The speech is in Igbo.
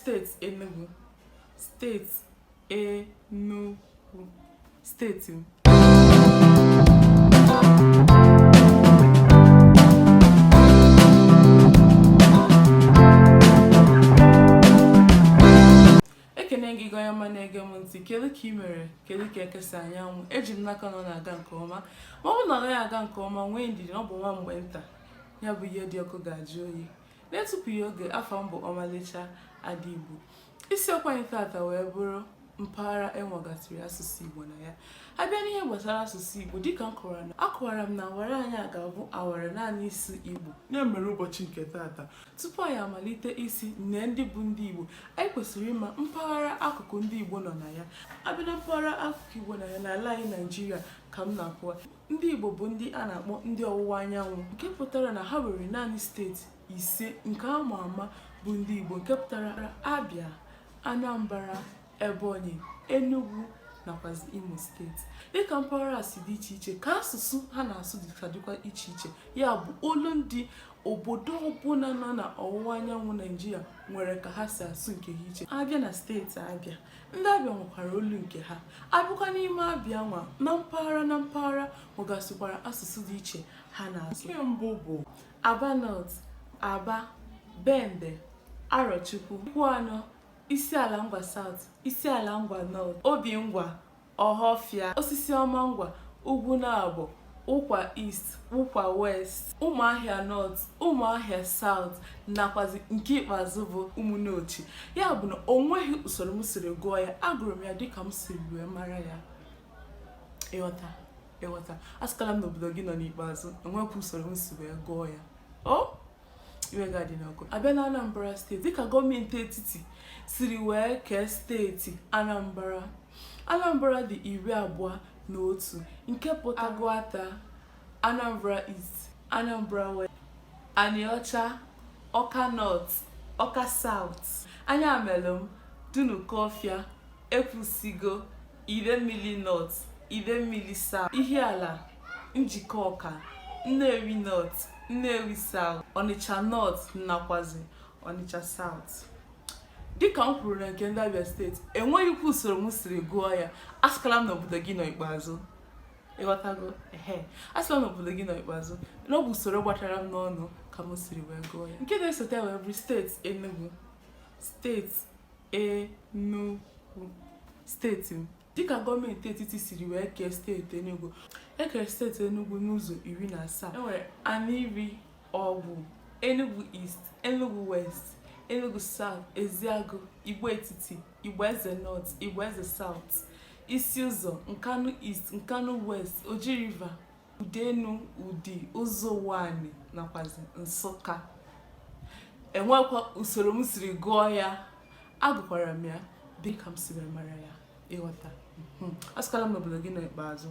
Steeti Enugu, steeti Enugu, steeti m. Ekene gị, gị onye ọma na-ege m ntị. Kedu ka ị mere? Kedu ka ekesa anyanwụ? Eji m n'aka na ọ na-aga nke ọma. Ma ọ bụrụ na ọ gaghị aga nke ọma, nwee ndidi na ọ bụ nwa mgbe nta, ya bụ ihe dị ọkụ ga-ajụ oyi. Na-etupụghị oge, afa m bụ Ọmalịcha Ada Igbo. Isiokwu anyị tata wee bụrụ mpaghara enwegasịrị asụsụ Igbo na ya. Abịa n'ihe gbasara asụsụ Igbo, dịka m kọwara na akọwara m na awara anyị a ga-abụ awara naanị ịsụ Igbo. Ya mere ụbọchị nke tata, Tupu anyị amalite ịsị nee ndị bụ ndị Igbo, anyị kwesịrị ịma mpaghara akụkụ ndị Igbo nọ na ya. Abịa na mpaghara akụkụ Igbo na ya n'ala anyị Naijiria ka m na-akọwa. Ndị Igbo bụ ndị a na-akpọ ndị ọwụwa anyanwụ, nke pụtara na ha nwere naanị steeti 5 nke ama ama bụ ndị Igbo, nke pụtara Abia, Anambra, Ebonyi, Enugu nakwazi Imo steeti. Dịka mpaghara a si dị iche iche ka asụsụ ha na-asụ dịka dịkwa iche iche. Ya bụ olu ndị obodo ọbụla nọ na ọwụwa anyanwụ Naijiria nwere ka ha si asụ nke ha iche. Abịa na steeti Abịa, ndị Abịa nwekwara olu nke ha. Abịakwa n'ime Abịa nwa, na mpaghara na mpaghara nwegasịkwara asụsụ dị iche ha na-asụ. Nke mbụ bụ Aba North, Aba, Bende, Arọchukwu, Ikwuano, Isiala Ngwa South, Isiala Ngwa North, Obingwa, Ọhafịa, Osisiọma Ngwa, Ugwunagbo, Ụkwa East, Ụkwa West, Ụmụahịa North, Ụmụahịa South nakwazi nke ikpeazụ bụ Ụmụnneochi. Ya bụ na o nweghị usoro m siri gụọ ya, agụrụ m ya dịka m siri wee mara ya. Ịghọta? Ịghọta? Asịkwala m n'obodo gị nọ n'ikpeazụ, enwekwa usoro m si wee gụọ ya. O iwe ga-adị n'ọkụ. Abịa na Anambra steeti, dịka gọọmenti etiti siri wee kee steeti Anambra, Anambra dị 21, nke pụtara Agụata, Anambra East, Anambra West, Anịọcha, Ọka North, Ọka South, Ayamelụm, Dunukọfịa, Ekwusigo, Idemmili North, Idemmili South, Ihiala, Njikọka, Nnewi North, Nnewi South, Ọnịcha North nakwazi Ọnịcha South. Dịka m kwuru na nke ndị Abia steeti, enweghịkwa usoro m siri gụọ ya. Asịkwala m n'obodo gị nọ ikpeazụ. Ịghọtago? Ehe, asịkwala m n'obodo gị nọ ikpeazụ, na ọ bụ usoro gbatara m n'ọnụ ka m siri wee gụọ ya. Nke na-esote wee bụrụ steeti Enugu, steeti Enugu, steeti m. Dịka gọọmenti etiti siri wee kee steeti Enugu, e kere steeti Enugu n'ụzọ 17. Enwere Aninri, Ọgwụ, Enugu East, Enugu West, Enugu South, Eziagụ, Igbo Etiti, Igbo Eze North, Igbo Eze South, Isi Ụzọ, Nkanu East, Nkanu West, Oji River, Udenu, Udi, Ụzọ-Ụwanị nakwazi Nsụka. Enwekwa usoro m siri gụọ ya, agụkwara m ya dịka m siri mara ya. Ịghọta? Asịkwala m n'obodo gị nọ ikpeazụ.